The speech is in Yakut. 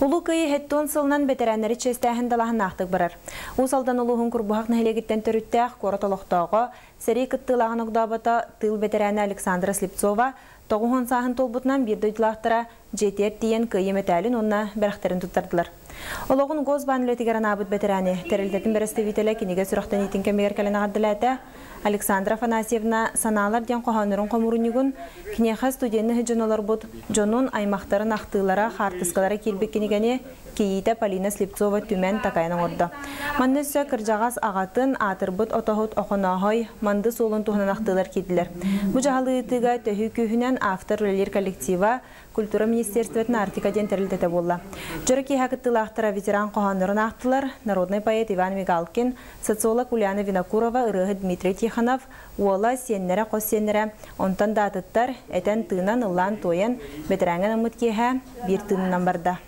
Улуу Кыайыы 70 сылынан бэтэрээннэри чиэстээһин далааһыннаахтык барар. Уус Алдан улууһун Курбуһах нэһилиэгиттэн төрүттээх куорат олохтооҕо, сэрии кыттыылааҕын огдообото, тыыл бэтэрээнэ Александра Слепцова 90 сааһын туолбутунан биир дойдулаахтара дьиэтигэр тиийэн Кыайыы мэтээлин уонна бэлэхтэрин туттардылар. Олоҕун Госбаан үлэтигэр анаабыт бэтэрээни тэрилтэтин бэрэстэбиитэлэ кинигэ сүрэхтэниитин кэмигэр кэлэн эҕэрдэлээтэ. Александра Афанасьевна «Санаалар» диэн хоһооннорун хомуурунньугун, киниэхэ студенны дьон олорбут дьонун, аймахтарын ахтыылара, хаартыскалара киирбит кинигэни кийиитэ Полина Слепцова түмэн такайан оҥордо. Манна өссө кырдьаҕас аҕатын, аатырбыт отоһут Охонооһой, Манды суолун туһунан ахтыылар киирдилэр. Бу дьаһалы ыытыыга төһүү күүһүнэн автор үлэлиир коллектива, Культура министерствотын Арктика диэн тэрилтэтэ буолла. Дьоро киэһэ кыттыылаахтара ветеран хоһооннорун аахтылар, народнай поэт Иван Мигалкин, социолог Ульяна Винокурова, ырыаһыт Дмитрий Тихонов, уола, сиэннэрэ, хос сиэннэрэ, онтон да атыттар, этэн-тыынан, ыллаан-туойан, бэтэрээҥҥэ анаммыт киэһэ биир тыынынан барда.